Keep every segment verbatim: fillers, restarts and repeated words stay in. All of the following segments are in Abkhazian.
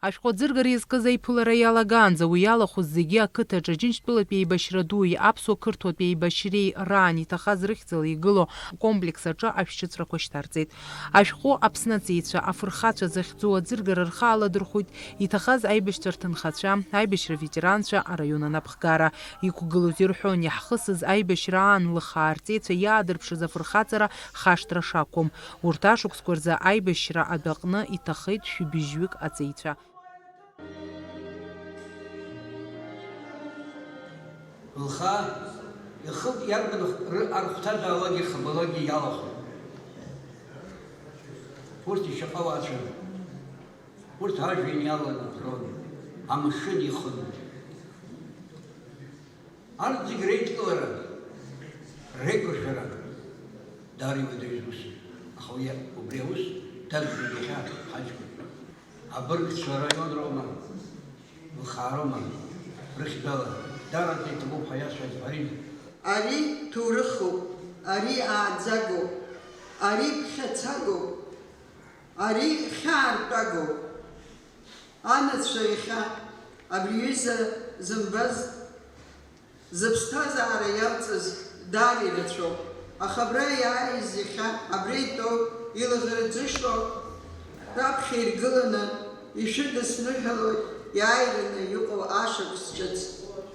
Ашәҟәы аӡыргара иазкыз аиԥылара иалагаанӡа уи иалахәыз зегьы ақыҭаҿы Џьынџьтәылатәи еибашьра дуи аԥсуа-қырҭуатәи еибашьреи раан иҭахаз рыхьӡала игылоу комплекс аҿы ашәшьыцрақәа шьҭарҵеит. Ашәҟәы Аԥсны аҵеицәа, афырхацәа захьӡу аӡыргара рхы аладырхәит иҭахаз аибашьцәа рҭынхацәа, аибашьра ветеранцәа, араион анапхгара иқәгылоз ирҳәон иаҳхысыз аибашьра аан лыхаа рҵеицәа иаадырԥшыз афырхаҵара хашҭра шақәым. Урҭ ашықәсқәа рзы аибашьра адәаҟны иҭахеит шәибжьҩык аҵеицәа. Лхаа ихы иарбан ры-, архәҭажәаалакгьы хабалагьы иалахәын. Урҭ ишьаҟауаацәан. Урҭ ажәҩан иалан аԥрон, амшын ихын. Арҭ зегь реидкылара, реиқәыршәара даара иуадаҩыз усуп. Аха уи, убри аус дадгылеит иахьа ҳаҷкәын. Абыргцәа араион роума, лхаароума, рыхьӡала, дараӡа иҭабуп ҳәа иасҳәаз Фарид. Ари ҭоурыхуп, ари ааӡагоуп, ари ԥхьацагоуп, ари хьаартәагоуп. Анацәа иахьа абри аҩыза зымбаз, зыԥсҭазаара иалҵыз даара ирацәоуп. Аха абра иааиз иахьа абра итәоу, илаӷырӡышо, раԥхьа иргыланы, ишәыдысныҳәалоит иааираны иҟоу ашықәс ҿыц.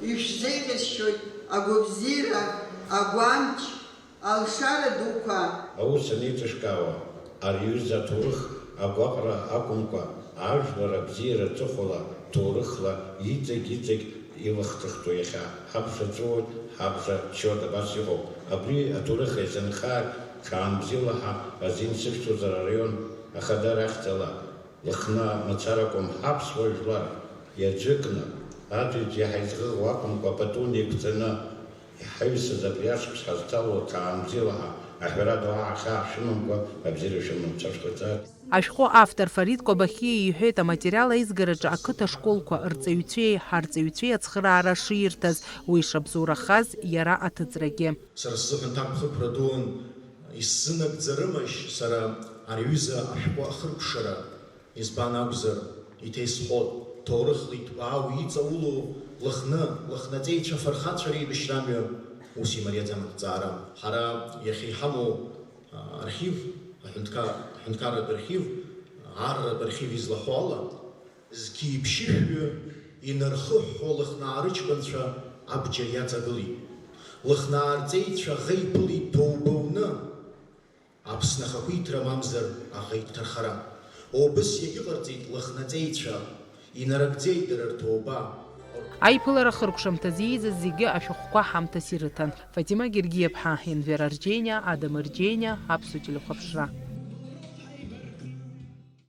Ишәзеиӷьасшьоит агәабзиара, агәамч, алшара дуқәа. Аус анеиҿышәкаауа, ари аҩыза аҭоурых агәаҟра акәымкәа, ажәлар абзиара аҵыхәала, ҭоурыхла иҵегь-иҵегь илахҿыхтәу иахьа ҳабжа ҵәыуоит, ҳабжа ччоит, абас иҟоуп. Абри аҭоурых еизанхааит, ҽаанбзиала ҳәа азин сышәҭозар араион ахадара ахьӡала. Лыхны мацара акәым, ҳаԥсуа жәлар иаӡәыкны, аӡәаӡәы иаҳа изӷыӷуа акәымкәа, пату неиқәҵаны, иҳаҩсыз абри ашықәс ҳазҭало ҽаанбзиала ҳәа аҳәара ду аахьаа шәымамкәа, абзиара шәымам, цәа шәҟаҵа. Ашәҟәы автор Фарид Кәабахиа иҳәеит, аматериал аизгараҿы ақыҭа школқәа рҵаҩцәеи ҳарҵаҩцәеи ацхыраара ширҭаз, уи шабзоурахаз иара аҭыҵрагьы. Сара сзыҳәан ҭакԥхықәра дуун, исзынагӡарымашь сара ари аҩыза ашәҟәы ахыркәшара? Избан акәзар, иҭесхоит, ҭоурыхла иҭбаау иҵаулоу Лыхны, Лыхнаҵеицәа фырхацәа реибашьра амҩа ус имариаӡам аҭҵаара. Ҳара иахьа иҳамоу, а, архив, аҳәынҭқар-, аҳәынҭқарратә архив, аарратә архив излаҳәо ала, зқьи ԥшьышәҩы инархыҳәҳәо Лыхнаа рыҷкәынцәа абџьар иаҵагылеит. Лыхнаа рҵеицәа аӷа иԥылеит ҭоуба уны. Аԥсны ахақәиҭра мамзар аӷа иҭархара. Убыс иагьыҟарҵеит Лыхнаҵеицәа, инарыгӡеит дара рҭоуба. Аиԥылара хыркәшамҭазы ииӡаз зегьы ашәҟәқәа ҳамҭас ирыҭан. Фатима Гергиаԥҳа, Енвер Арџьениа, Адам Арџьениа, Аԥсуа телехәаԥшра.